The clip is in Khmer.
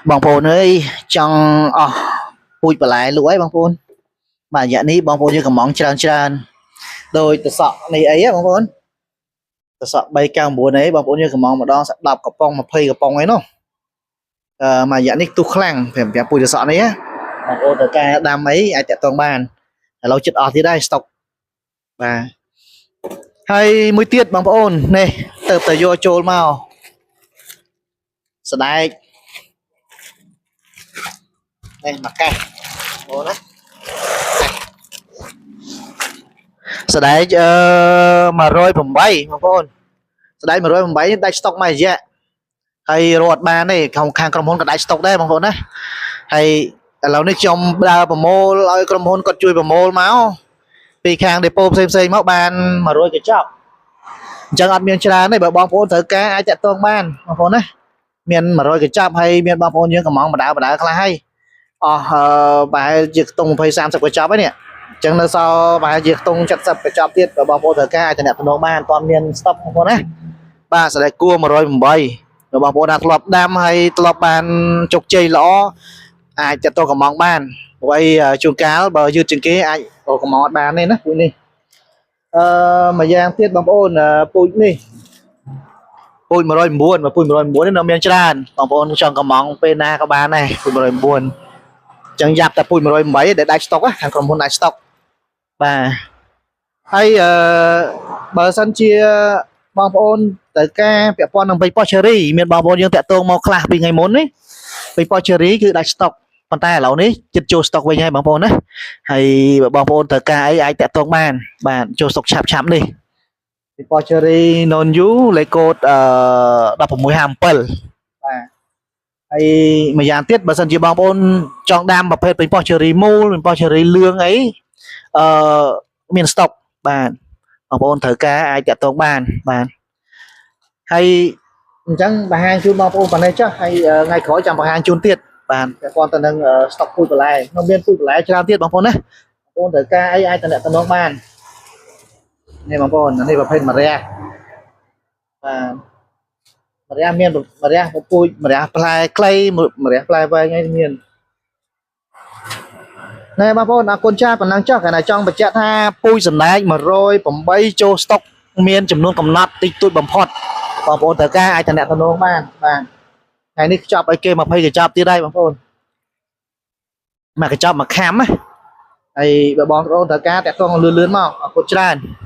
បងប្អូនអើយចង់អស់ពូជបន្លែលក់អីបងប្អូនបាទរយៈនេះបងប្អូនយើងកំងច្រើនច្រើនដោយតសក់នេះអីហ៎បងប្អូនតសក់399អីបងប្អូនយើងកំងម្ដងស10កំប៉ុង20កំប៉ុងអីនោះអឺមួយរយៈនេះទុះខ្លាំងប្រាប់ពូជតសក់នេះបងប្អូនត្រូវការដាំអីអាចតាក់ទងបានឥឡូវចិត្តអស់ទៀតហើយស្តុកបាទហើយមួយទៀតបងប្អូននេះទៅតែយកចូលមកស្ដែកនេះមកកេះបងណាស្ដែកអឺ108បងប្អូនស្ដែក108ដាច់ស្តុកមួយរយៈហើយរត់បានទេខាងក្រុមហ៊ុនក៏ដាច់ស្តុកដែរបងប្អូនណាហើយឥឡូវនេះខ្ញុំដើរប្រមូលឲ្យក្រុមហ៊ុនគាត់ជួយប្រមូលមកពីខាងដេប៉ូផ្សេងផ្សេងមកបាន100កញ្ចប់អញ្ចឹងអត់មានច្រើនទេបើបងប្អូនត្រូវការអាចតាក់ទងបានបងប្អូនណាមាន100កញ្ចប់ហើយមានបងប្អូនយើងកំងបដើបដើខ្លះហើយអស់ប្រហែលជាខ្ទង់20 30កញ្ចប់ហើយនេះអញ្ចឹងនៅសល់ប្រហែលជាខ្ទង់70កញ្ចប់ទៀតបើបងប្អូនត្រូវការអាចតំណងបានអត់មានស្តុកបងប្អូនណាបាទសរេគួរ108បើបងប្អូនណាធ្លាប់ដាំហើយធ្លាប់បានជោគជ័យល្អអាចចាត់តកំងបានព្រោះអីជួនកាលបើយឺតជាងគេអាចកំងអត់បានទេណាពូជនេះអឺមួយយ៉ាងទៀតបងប្អូនពូជនេះពូជ109បើពូជ109នេះនៅមានច្រើនបងប្អូនចង់កំងពេលណាក៏បានដែរពូជ109អញ្ចឹងយ៉ាប់តែពូជ108ដែលដាច់ស្តុកខាងក្រុមហ៊ុនដាច់ស្តុកបាទហើយអឺបើសិនជាបងប្អូនត្រូវការពាក់ព័ន្ធនឹងបៃប៉ោះឆេរីមានបងប្អូនយើងតាក់ទងមកខ្លះពីថ្ងៃមុននេះបៃប៉ោះឆេរីគឺដាច់ស្តុកប៉ុន្តែឥឡូវនេះចិត្តចូលស្តុកវិញហើយបងប្អូនណាហើយបើបងប្អូនត្រូវការអីអាចតាក់ទងបានបាទចូលស្តុកឆាប់ឆាប់នេះបៃប៉ោះឆេរី non u លេខកូដអឺ1657បាទហើយមួយយ៉ាងទៀតបើសិនជាបងប្អូនចង់ដាំប្រភេទបៃប៉ោះឆេរីមូលបៃប៉ោះឆេរីលឿងអីអឺមានស្តុកបាទបងប្អូនត្រូវការអាចតាក់ទងបានបាទហើយអញ្ចឹងបង្ហាញជូនបងប្អូនប៉ុណ្ណេះចុះហើយថ្ងៃក្រោយចាំបង្ហាញជូនទៀតបាទពាក់ព័ន្ធទៅនឹងស្តុកពូជបន្លែនៅមានពូជបន្លែច្រើនទៀតបងប្អូនណាបងប្អូនត្រូវការអីអាចតំណតំណងបាននេះបងប្អូននេះប្រភេទម្រះបាទម្រះមានម្រះពូជម្រះផ្លែខ្លីម្រះផ្លែវែងអីមានណែបងប្អូនអរគុណចាស់ប៉ុណ្ណឹងចុះកាលណាចង់បញ្ជាក់ថាពូជសណ្ដែក108ចូលស្តុកមានចំនួនកំណត់តិចតួចបំផុតបងប្អូនត្រូវការអាចតំណតំណងបានបាទថ្ងៃនេះខ្ចប់ឲ្យគេ20កញ្ចប់ទៀតហើយបងប្អូនមួយកញ្ចប់មួយខាំណាហើយបើបងប្អូនត្រូវការតាក់ទងលឿនលឿនមកអរគុណច្រើន។